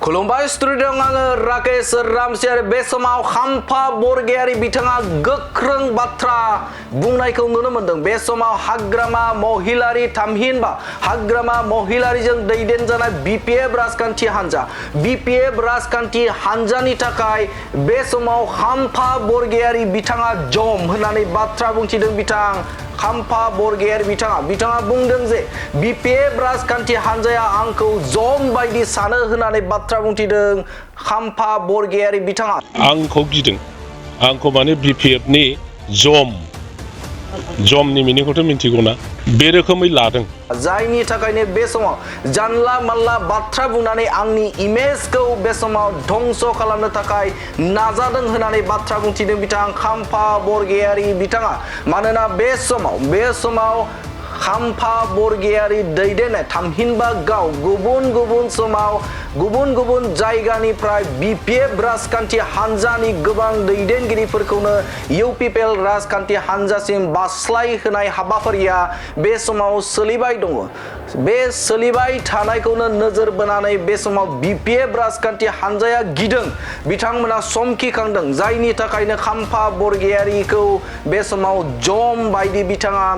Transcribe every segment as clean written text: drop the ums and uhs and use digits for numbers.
खुलुमबाय स्टुडिय'आव आङो राकेश रामसियारि बे समाव खाम्फा बरगयारि बिथाङा गोख्रों बाथ्रा बुंनायखौ नुनो मोनदों। बे समाव हाग्रामा महिलारि थामहिनबा हाग्रामा महिलारिजों दैदेनजानाय बिपिएफ राजखान्थि हान्जा राजखान्थि हान्जानि थाखाय बे समाव खाम्फा बरगयारि बिथाङा जम होननानै बाथ्रा बुंथिदों। खाम्फा बरगयारि बिथाङा बुंदों जे बिपिएफ राजखान्थि हान्जाया आंखौ जम बायदि सानो होननानै बाथ्रा बुंथिदों खाम्फा बरगयारि बिथाङा। आंखौ गिदों, आंखौ माने बिपिएफनि जमनि मिनिंखौथ' मिन्थिगौ ना, बे रोखोमै लादों। जायनि थाखायनो बे समाव जानला मानला बाथ्रा बुंनानै आंनि इमेजखौ बे समाव धंस खालामनो थाखाय नाजादों होननानै बाथ्रा बुंथिदों बिथां खाम्फा बरगयारि बिथाङा। मानोना बे समाव खाम्फा बरगयारि दैदेननाय थामहिनबा गाव गुबुन समाव गुबुन जायगानिफ्राय बिपिएफ राजखान्थि हान्जानि गोबां दैदेनगिरिफोरखौनो इउपिपिएल राजखान्थि हान्जासिम बास्लाय होनाय हाबाफारिया बे समाव सोलिबाय दङ। बे सोलिबाय थानायखौनो नोजोर बोनानै बे समाव बिपिएफ राजखान्थि हान्जाया गिदों, बिथांमोना समखिखांदों। जायनि थाखायनो खाम्फा बरगयारिखौ बे समाव जम बायदि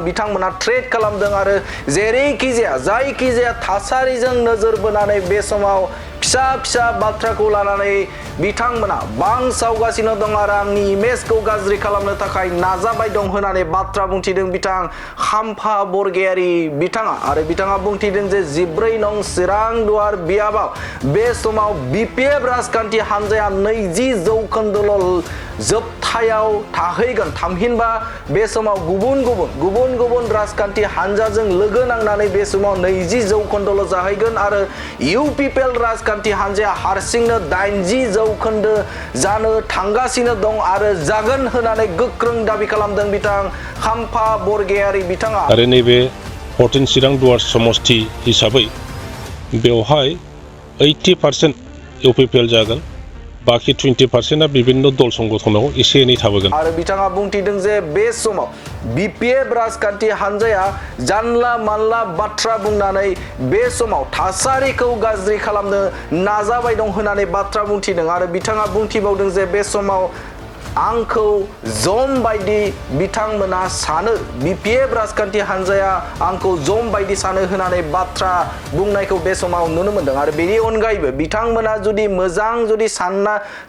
बिथांमोना ट्रेड खालामदों आरो जेरैखि जाया जायखिजाया थासारिजों नोजोर बोनानै बे समाव फिसा बाथ्राखौ लानानै बिथांमोना बांसावगासिनो दं आरो आंनि इमेजखौ गाज्रि खालामनो थाखाय नाजाबाय दं होननानै बाथ्रा बुंथिदों बिथां खाम्फा बरगयारि बिथाङा। आरो बिथाङा बुंथिदों जे 14 नं चिरां दुवार बियाबाव बे समाव बिपिएफ राजखान्थि हान्जाया 20% जोबथायाव थाहैगोन। थामहिनबा बे समाव गुबुन राजखान्थि हान्जाजों लोगो नांनानै बे समाव 20% जाहैगोन आरो इउपिपिएल राजखान्थि हान्जाया हारसिंनो 80% जानो थांगासिनो दं आरो जागोन होननानै गोख्रों दाबि खालामदों बिथां खाम्फा बरगयारि बिथाङा। आरो नैबे 14 चिरां दुवार समष्टि हिसाबै बेवहाय 80% इउपिपिएल जागोन, बाखि 20%आ बिभिन्न दल संगठनाव एसे एनै थाबोगोन। आरो बिथाङा बुंथिदों जे बे समाव बिपिएफ राजखान्थि हान्जाया जानला मानला बाथ्रा बुंनानै बे समाव थासारिखौ गाज्रि खालामनो नाजाबाय दं होननानै बाथ्रा बुंथिदों। आरो बिथाङा बुंथिबावदों जे बे समाव आंखौ जम बायदि बिथांमोना सानो, बिपिएफ राजखान्थि हान्जाया आंखौ जम बायदि सानो होननानै बाथ्रा बुंनायखौ बे समाव नुनो मोनदों। आरो बेनि अनगायैबो बिथांमोना जुदि मोजां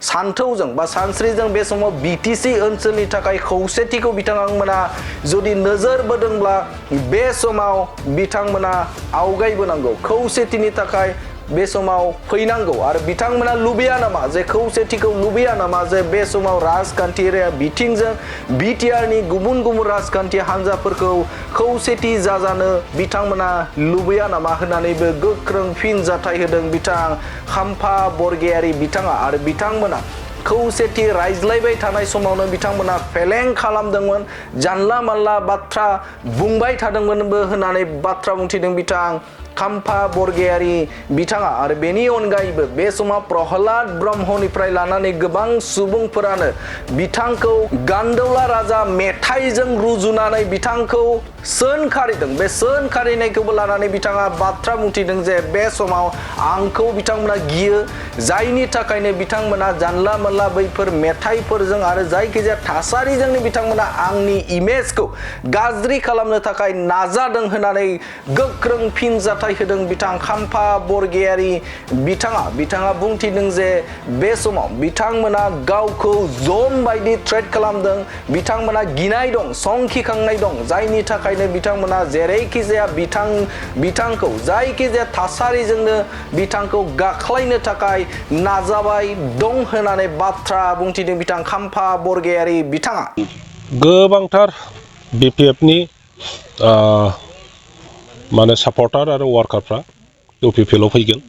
सान्थौजों बा सानस्रिजों बे समाव बिटिसि ओनसोलनि थाखाय खौसेथिखौ बिथांमोना जुदि नोजोर बोदोंब्ला बे समाव बिथांमोना आवगायबोनांगौ, खौसेथिनि थाखाय बे समाव फैनांगौ। आरो बिथांमोना लुबैया नामा जे खौसेथिखौ लुबैया नामा जे बे समाव राजखान्थियारि बिथिंजों बिटिआरनि गुबुन राजखान्थि हान्जाफोरखौ खौसेथि जाजानो बिथांमोना लुबैया नामा होननानैबो गोख्रों फिनजाथाय होदों बिथां खाम्फा बरगयारि बिथाङा। आरो बिथांमोना खौसेथि रायज्लायबाय थानाय समावनो बिथांमोना फेलें खालामदोंमोन, जानला मानला बाथ्रा बुंबाय थादोंमोनबो होननानै बाथ्रा बुंथिदों बिथां खाम्फा बरगयारि बिथाङा। आरो बेनि अनगायैबो बे समाव प्रहलाद ब्रह्मनिफ्राय लानानै गोबां सुबुंफोरानो बिथांखौ गान्दौला राजा मेथाइजों रुजुनानै बिथांखौ सोनखारिदों। बे सोनखारिनायखौबो लानानै बिथाङा बाथ्रा बुंथिदों जे बे समाव आंखौ बिथांमोना गियो, जायनि थाखायनो बिथांमोना जानला मानला बैफोर मेथाइफोरजों आरो जायखिजाया थासारिजोंनो बिथांमोना आंनि इमेजखौ गाज्रि खालामनो थाखाय नाजादों होननानै गोख्रों फिनजाथाय होदों बिथां खाम्फा बरगयारि बिथाङा बुंथिदों जे बे समाव बिथांमोना गावखौ जम बायदि ट्रेड खालामदों, बिथांमोना गिनाय दं, संखिखांनाय दं, जायनि थाखायनो बिथांमोना जेरैखि जाया बिथांखौ जायखिजाया थासारिजोंनो बिथांखौ गाख्लायनो थाखाय नाजाबाय दं होननानै बाथ्रा बुंथिदों बिथां खाम्फा बरगयारि बिथाङा। गोबांथार बिपिएफनि माने सापर्टार आरो वार्कारफ्रा इउपिपिएलआव फैगोन,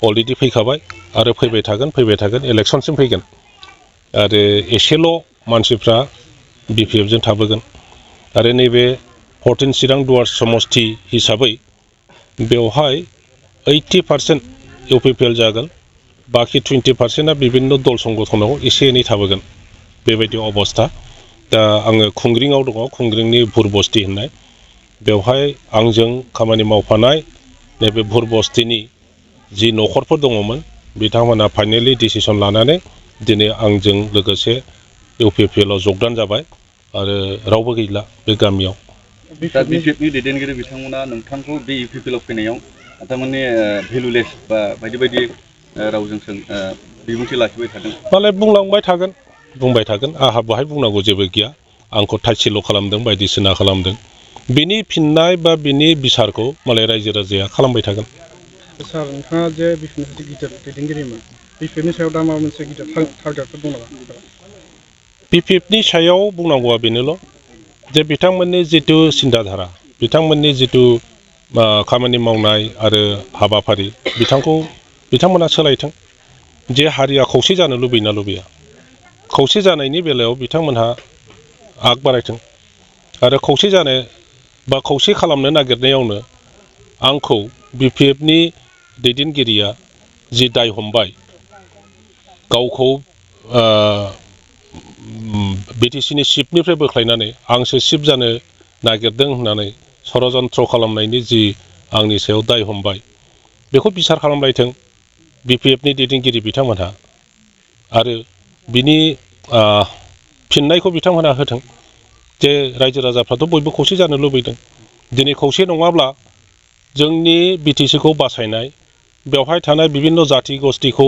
अलरेडि फैखाबाय आरो फैबाय थागोन, इलेक्सनसिम फैगोन। आरो एसेल' मानसिफ्रा बिपिएफजों थाबोगोन। आरो नैबे 14 चिरां दुवार समष्टि हिसाबै बेवहाय 80% इउपिपिएल जागोन, बाखि 20%आ बिभिन्न दल संगठनाव एसे एनै थाबोगोन, बेबायदि अबस्था। दा आङो खुंग्रिङाव दङ, खुंग्रिंनि भुरबस्ति होननाय, बेवहाय आंजों खामानि मावफानाय नैबे भुरबस्तिनि जि न'खरफोर दङमोन बिथांमोना फाइनेलि डिसिसन लानानै दिनै आंजों लोगोसे इउपिपिएलआव जगदान जाबाय आरो रावबो गैला बे गामियाव। दा बिपिएफनि दैदेनगिरि बिथांमोना नोंथांखौ बे इउपिपिएलआव फैनायाव थारमाने भेलुलेस बा बायदि बायदि रावजों बिबुंथि लाखिबाय थादों। मालाय बुंबाय थागोन आंहा बहाय बुंनांगौ जेबो गैया। आंखौ थाइसेल' खालामदों बायदिसिना खालामदों। बिनि फिननाय बा बिनि बिसारखौ मालाय रायजो राजाया खालामबाय थागोन। सार नोंथाङा जे बिपिएफनि सासे गिदिर दैदेनगिरिमोन बिपिएफनि सायाव दा माबा मोनसे गिदिर टारगेटफोर दं नामा? बिपिएफनि सायाव बुंनांगौआ बेनोल' जे बिथांमोननि जिथु सिन्ताधारा बिथांमोननि जिथु खामानि मावनाय आरो हाबाफारि बिथांमोना सोलायथों। जे हारिया खौसे जानो लुबैना लुबैया खौसे जानायनि बेलायाव बिथांमोनहा आग बारायथों आरो खौसे जानो बा खौसे खालामनो नागिरनायावनो आंखौ बिपिएफनि दैदेनगिरिया जि दाय हमबाय गावखौ बिटिसिनि चिफनिफ्राय बोख्लायनानै आंसो चिफ जानो नागिरदों होननानै षड़यन्त्र खालामनायनि जि आंनि सायाव दाय हमबाय बेखौ बिसार खालामलायथों बिपिएफनि दैदेनगिरि बिथांमोनहा आरो बिनि फिननायखौ बिथांमोनहा होथों। जे रायजो राजाफ्राथ' बयबो खौसे जानो लुबैदों। दिनै खौसे नङाब्ला जोंनि बिटिसिखौ बासायनाय बेवहाय थानाय बिभिन्न जाथि गस्थिखौ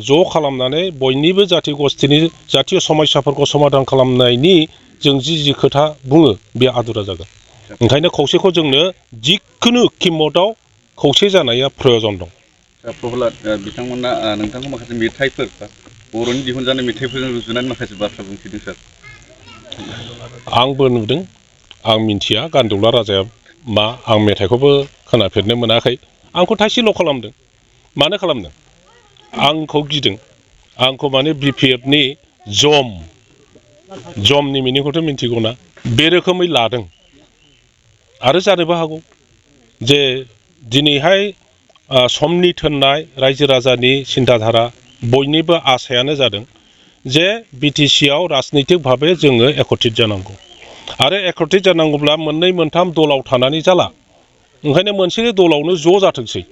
ज' खालामनानै बयनिबो जाथि गस्थिनि जातीय समस्याफोरखौ समाधान खालामनायनि जों जि खोथा बुङो बे आदुरा जागोन। ओंखायनो खौसेखौ जोंनो जिखुनु किमतआव खौसे जानाया प्रयजन दं। प्रहलाद बिथांमोना नोंथांखौ माखासे मेथाइफोर बर'नि दिहुनजानाय मेथाइफोरजों रुजुनानै माखासे बाथ्रा बुंथिदों सार। आंबो नुदों आं मिन्थिया गान्दौला राजाया मा आं मेथाइखौबो खोनाफेरनो मोनाखै। आंखौ थाइसेल' खालामदों। मानो खालामदों? आंखौ गिदों। आंखौ माने बिपिएफनि जमनि मिनिंखौथ' मिन्थिगौना बे रोखोमै लादों आरो जानोबो हागौ जे दिनैहाय समनि थोननाय रायजो राजानि सिन्ताधारा बयनिबो आसायानो जादों जे बिटिसिआव राजनितिक भाबै जोङो एकत्रित जानांगौ आरो एकत्रित जानांगौब्ला मोननै मोनथाम दलाव थानानै जाला। ओंखायनो मोनसे दलावनो ज' जाथोंसै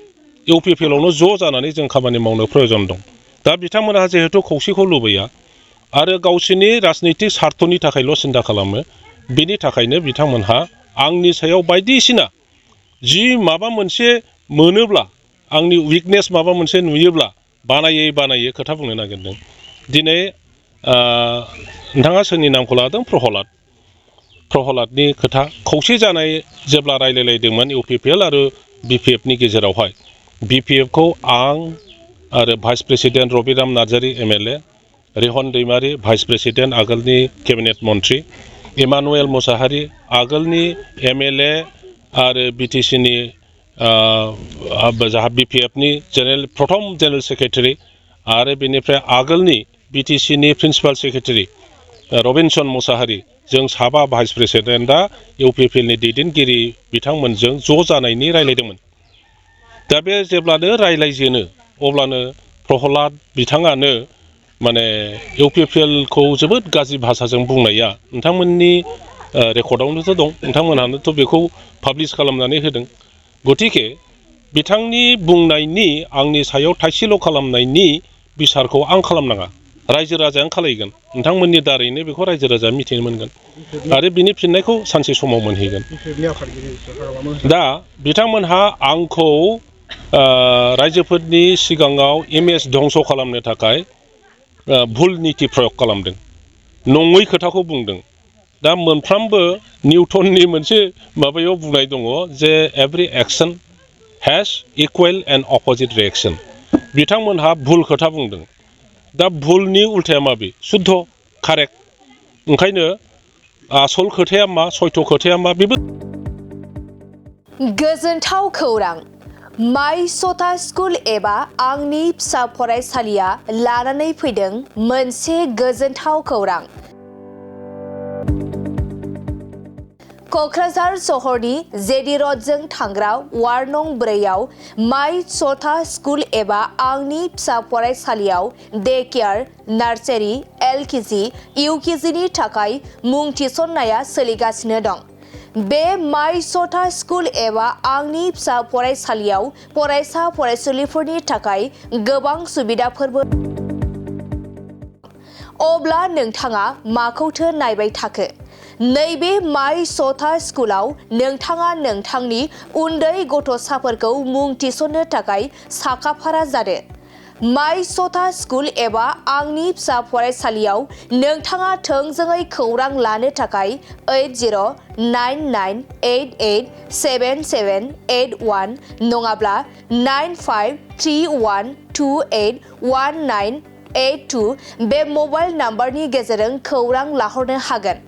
इउपिपिएलआवनो ज' जानानै जों खामानि मावनो प्रयजन दं। दा बिथांमोनहा जिहेतु खौसेखौ लुबैया आरो गावसोरनि राजनितिक स्वार्थनि थाखायल' सिन्था खालामो बिनि थाखायनो बिथांमोनहा आंनि सायाव बायदिसिना जि माबा मोनसे मोनोब्ला आंनि उइकनेस माबा मोनसे नुयोब्ला बानायै खोथा बुंनो नागिरदों। दिनै नोंथाङा सोरनि नामखौ लादों? प्रहलादनि खोथा खौसे जानाय जेब्ला रायलायलायदोंमोन इउपिपिएल आरो बिपिएफनि गेजेरावहाय बिपिएफखौ आं आरो vice president Rabiram Narzary MLA Rihon Daimary vice president आगोलनि केबिनेट मन्त्रि इमानुएल मुसाहारि आगोलनि एमएलए आरो बिटिसिनि बिपिएफनि प्रथम जेनेरेल सेक्रेटारि आरो बेनिफ्राय आगोलनि बिटिसिनि प्रिन्सिपाल सेक्रेटारि रबिनसन मुसाहारि जों साबा भाइस प्रेसिडेन्टआ इउपिपिएलनि दैदेनगिरि बिथांमोनजों ज' जानायनि रायलायदोंमोन। दा बे जेब्लानो रायलायजेनो अब्लानो प्रहलाद बिथाङानो माने इउपिपिएलखौ जोबोद गाज्रि भाषाजों बुंनाया नोंथांमोननि रेकर्डआवनोथ' दं। नोंथांमोनहानोथ' बेखौ पाब्लिस खालामनानै होदों। गतिके बिथांनि बुंनायनि आंनि सायाव थाइसेल' खालामनायनि बिसारखौ आं खालामनाङा रायजो राजायानो खालायगोन। नोंथांमोननि दारैनो बेखौ रायजो राजाया मिथिनो मोनगोन आरो बिनि फिननायखौ सानसे समाव मोनहैगोन। दा बिथांमोनहा आंखौ रायजोफोरनि सिगाङाव इमेज धंस खालामनो थाखाय भुल निति प्रयोग खालामदों नङै खोथाखौ बुंदों। दा मोनफ्रोमबो निउटननि मोनसे माबायाव बुंनाय दङ जे every action hedge equal and opposite reaction. बिथांमोनहा भुल खोथा बुंदों। दा भुलनि उल्थाया माबे? शुद्ध कारेक्ट। ओंखायनो आसल खोथाया मा सयथ' खोथाया मा बेबो गोजोनथाव खौरां माइ सथा स्कुल एबा आंनि फिसा फरायसालिया लानानै फैदों मोनसे गोजोनथाव खौरां। क'क्राझार सहरनि जेडि रडजों थांग्रा वार्ड नं 4आव माइ सथा स्कुल एबा आंनि फिसा फरायसालियाव डे केयार नार्सारि एलकेजि इउकेजिनि थाखाय मुं थिसननाया सोलिगासिनो दं। बे माइ सथा स्कुल एबा आंनि फिसा फरायसालियाव फरायसा फरायसुलिफोरनि थाखाय गोबां सुबिदाफोरबो। अब्ला नोंथाङा माखौथो नायबाय थाखो? नैबे माइ सथा स्कुलाव नोंथाङा नोंथांनि उन्दै गथ'साफोरखौ मुं थिसननो थाखाय साखाफारा जादो। माइ सथा स्कुल एबा आंनि फिसा फरायसालियाव नोंथाङा थोंजोङै खौरां लानो थाखाय 8099887781 नङाब्ला 9531281982 बे मबाइल नाम्बारनि गेजेरजों खौरां लाहरनो हागोन।